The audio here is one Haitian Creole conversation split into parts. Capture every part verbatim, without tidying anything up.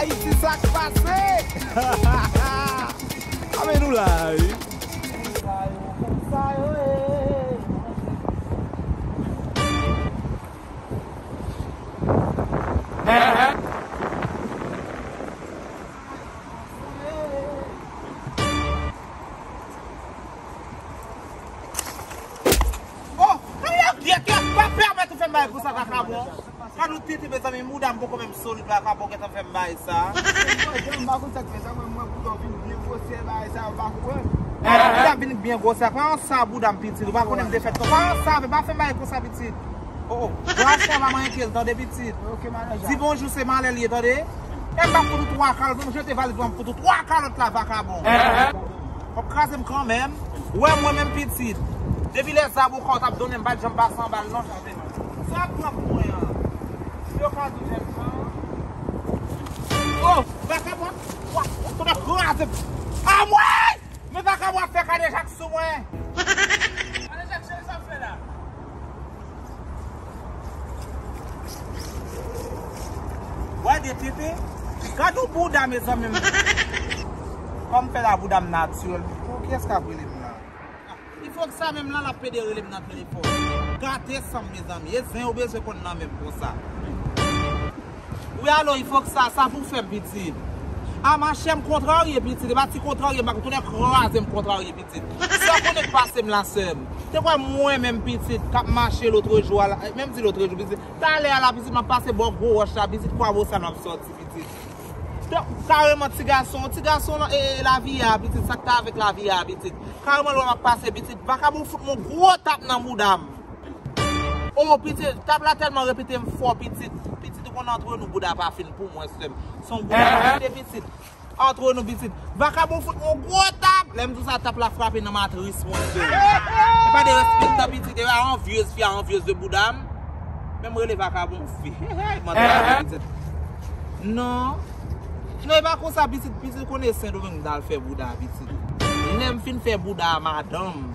Ayiti, sa k pase? Amè nou la, wi. Oh, kòman w gentan pa pèmèt ou fè m bagay konsa, vakabon? Gad yon tete, mezanmi, mouda m poko menm solid, vakabon gentan fè m bagay sa. M pa konn sa k fè sa, mwen, mwen, bouda w vin byen gwosè, bagay sa, ou pa konprann? Bouda m vin byen gwosè, pa ansa bouda m pitit, ou pa konnen m te fèt konsa, pa ansa, pa fè m bagay konsa pitit. Oh, oh. Bwa sa pa manyen ke l, tande, pitit. Ok, manèj la. Di bonjou, se malè l ye, tande. E m p ap fout ou twa kalòt, m jete valiz mwen, m fout ou twa kalòt la, vakabon. W ap kraze m kanmenm. Ou wè mwen menm pitit. Depi lè zaboka w t ap donnen m, m pa t janm pase anba l, non, chante. Sa w ap pran pou mwen an? Yo ka di w jèn jan. Oh, vakabon, w ap, w ap kraze m. Anmwey! Men vakabon ap fè kadejak sou mwen. Kadejak, cheri, sa w ap fè la? Wè de tete. Gad yon bouda, mezanmi. Kòm fè la bouda m natirèl. Pou kiyès k ap rele m la? Li fòk sa menm la, l ap pede rele m nan telefòn. Gate san m, mezanmi. E zen yo bezwen konn nan men m konsa. Wi, alo, li fòk sa, sa pou fè m, pitit. A, machè, m kontrarye, pitit. E pa ti kontrarye, m pa kontwole kraze m kontrarye, pitit. Sa w konnen k pase m la, sè m. Te kwè mwen menm, pitit, k ap mache lotrejou a la, menm di lotrejou, pitit. Talè a la, pitit, m ap pase bò gwo wòch la, pitit, Kwabosal m ap sòti, pitit. Donk, kareman, ti gason, ti gason, e, e, lavi a, pitit, sa k ta avèk lavi a, pitit. Kareman, lè m ap pase, pitit, vakabon fout m yon gwo tap nan bouda m. Oh, pitit, tap la tèlman repete m fò, pitit. Pitit, ou konn antre nou, bouda pa fin pou mwen, sè m. Se yon bouda repete, pitit. Antre nou, pitit. Vakabon fout m yon gwo tap. Lè m di w sa, tap la frape nan matris mwen, sè m. E pa derespektan, pitit. E pa anvyez, fi a anvyez de bouda m. Men m rele vakabon fi. Hey, hey, mwen te pitit. Non. Non, e pa konsa, pitit. Pitit, ou konnen Sendomeng m t al fè bouda, pitit. Lè m fin fè bouda a, madanm,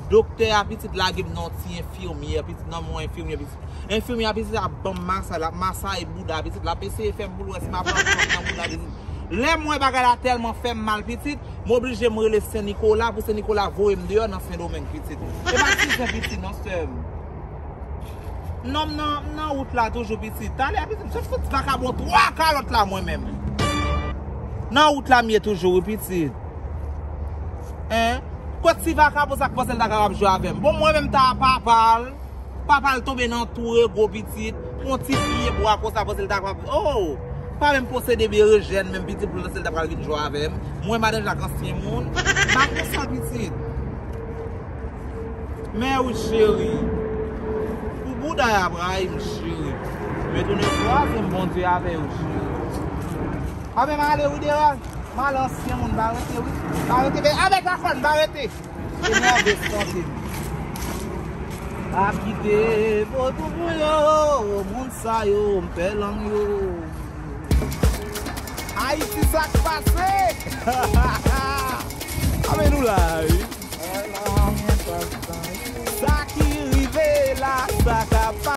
doktè a, pitit, lage m nan yon ti enfimyè, pitit, nan men yon enfimyè, pitit. Enfimyè a, pitit, ap ban m masaj, l ap masaye bouda, pitit, l ap eseye fè m pou l wè si m ap pran fòm nan bouda, pitit. Lè m wè bagay la tèlman fè m mal, pitit, m oblije m rele Sen Nikola pou Sen Nikola voye m deyò nan Sendomeng, pitit. E pa ti zen, pitit, non, sè m. Non, m nan, m nan wout la toujou, pitit. Talè a, pitit, m sot fout vakabon twa kalòt la, mwen menm. Nan wout la, m ye toujou, wi, pitit. Hein? Kot ti vakabon sa k panse l ta kapab jwe avè m? Bon, mwen menm ta papa l. Papa l tonbe nan tou rego, pitit. Yon ti pye bwa konsa, panse l ta kapab. Oh! Pa menm posede berejèn, menm pitit, pou l panse l ta pral vin jwe avè m. Mwen, madanm Jacques, ansyen moun. Pa konsa, pitit. Men wi cheri. Pou bouda y ap rayi m cheri. Men tounen kwaze m Bondye avè yo cheri. Anben m ale wi deral. M ale ansyen moun, m pa rete wi. M pa rete, men avèk lakòn, m pa rete. Enève sante m. Pa kite vodou pou yo, moun sa yo, m pè lang yo. Ayiti sa k pase? Anben nou la wi. Sa ki rive la, sa k